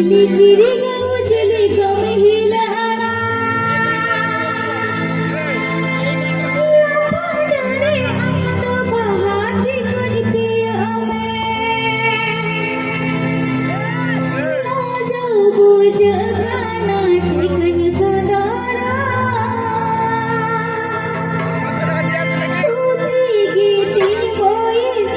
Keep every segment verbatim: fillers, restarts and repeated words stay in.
ᱞᱤᱠᱤᱨᱤ ᱜᱟᱹᱣᱡᱤ ᱞᱮᱠᱟᱢ ᱦᱤᱞᱟᱹᱜᱼᱟ᱾ ᱞᱟᱯᱟᱝ ᱫᱟᱨᱮ ᱟᱢ ᱫᱚ ᱵᱟᱦᱟ ᱪᱤᱠᱟᱹᱧ ᱛᱤᱭᱟᱹᱜ ᱢᱮ᱾ ᱞᱟᱡᱟᱣ ᱵᱩᱡᱷᱟᱹᱜ ᱠᱟᱱᱟ ᱪᱤᱠᱟᱹᱧ ᱥᱚᱫᱚᱨᱟ᱾ ᱠᱩᱪᱤ ᱜᱤᱫᱤ ᱵᱚᱭᱮᱥ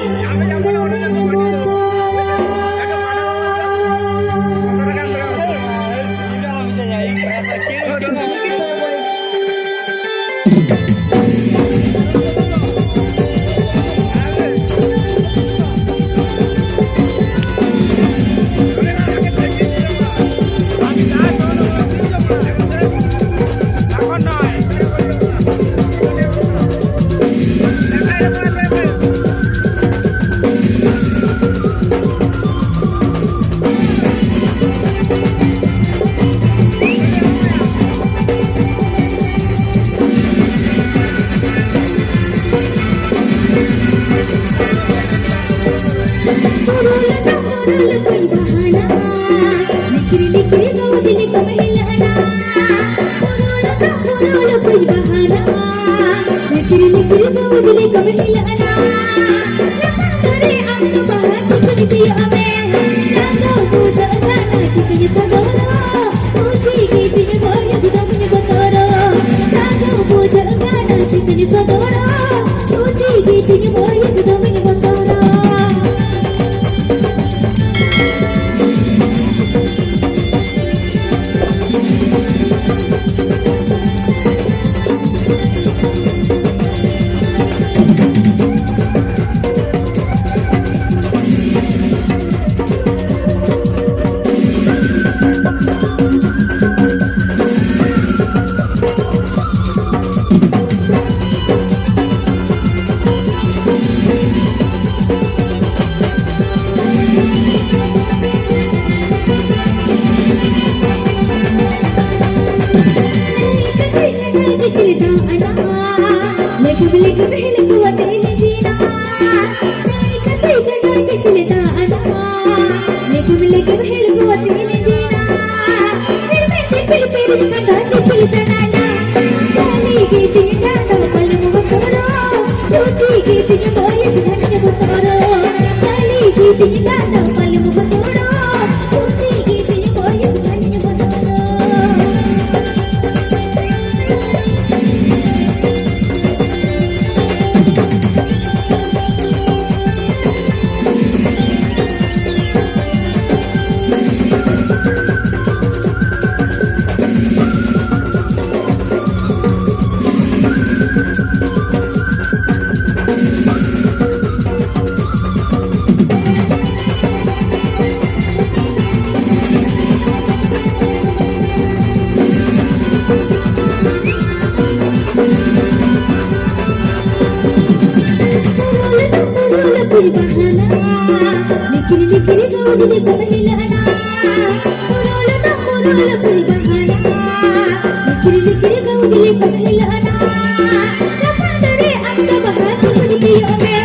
ᱫᱚᱢᱮᱧ ᱵᱚᱛᱚᱨᱟ᱾ ᱞᱮᱜᱮᱢ ᱦᱤᱲᱢᱚ ᱛᱮ ᱞᱮᱸᱡᱮᱨᱟ, ᱦᱮᱲᱢᱮᱫ ᱫᱤᱯᱤᱞ ᱯᱮᱨᱮᱡ ᱠᱟᱸᱰᱟ ᱫᱤᱯᱤᱞ ᱥᱟᱱᱟᱧᱟ᱾ ᱡᱟᱹᱞᱤ ᱜᱮ ᱛᱤᱧ ᱰᱟᱸᱰᱚᱢ ᱯᱟᱞᱮᱢ ᱵᱚᱛᱚᱨᱚᱜ, ᱞᱩᱪᱤ ᱜᱮ ᱛᱤᱧ ᱵᱚᱭᱮᱥ ᱫᱷᱟᱹᱱᱤᱧ ᱵᱚᱛᱚᱨᱚᱜ᱾ ᱡᱟᱹᱞᱤ ᱜᱮ ᱛᱤᱧ ᱰᱟᱸᱰᱚᱢ ᱯᱟᱞᱮᱢ ᱵᱚᱛᱚᱨᱚᱜ, ᱞᱩᱪᱤ ᱜᱮ ᱛᱤᱧ ᱵᱚᱭᱮᱥ ᱫᱷᱟᱹᱱᱤᱧ ᱵᱚᱛᱚᱨᱚᱜ᱾ ᱞᱤᱠᱤᱨ ᱞᱤᱠᱤᱨ ᱜᱟᱹᱣᱡ ᱞᱮᱠᱟᱢ ᱦᱤᱞᱟᱹᱜ ᱟᱱᱟ᱾ ᱯᱩᱨᱩᱞ ᱫᱚ ᱯᱩᱨᱩᱞ ᱯᱩᱨᱤ ᱵᱟᱦᱟᱱᱟ᱾ ᱞᱤᱠᱤᱨ ᱞᱤᱠᱤᱨ ᱜᱟᱹᱣᱡ ᱞᱮᱠᱟᱢ ᱦᱤᱞᱟᱹᱜ ᱟᱱᱟ᱾ ᱨᱟᱯᱟᱜ ᱫᱟᱨᱮ ᱟᱢ ᱫᱚ ᱵᱟᱦᱟ ᱪᱩᱠᱩᱡ ᱛᱤᱭᱳᱜ ᱢᱮ᱾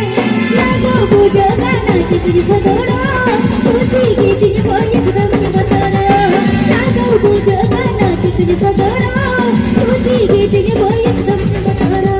ᱞᱟᱜᱟᱣ ᱵᱩᱡᱷᱟᱹᱜ ᱠᱟᱱᱟ ᱪᱤᱠᱤ ᱥᱚᱫᱚᱨᱚᱜ᱾ ᱵᱩᱡᱷᱤ ᱜᱮ ᱛᱤᱧ ᱵᱚᱭᱮᱥ ᱫᱚᱢᱮ ᱵᱚᱛᱚᱨᱚᱜ᱾ ᱞᱟᱜᱟᱣ ᱵᱩᱡᱷᱟᱹᱜ ᱠᱟᱱᱟ ᱪᱤᱠᱤ ᱥᱚᱫᱚᱨᱚᱜ᱾ ᱵᱩᱡᱷᱤ ᱜᱮ ᱛᱤᱧ ᱵᱚᱭᱮᱥ ᱫᱚᱢᱮ ᱵᱚᱛᱚᱨᱚᱜ᱾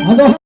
ᱟᱫᱚ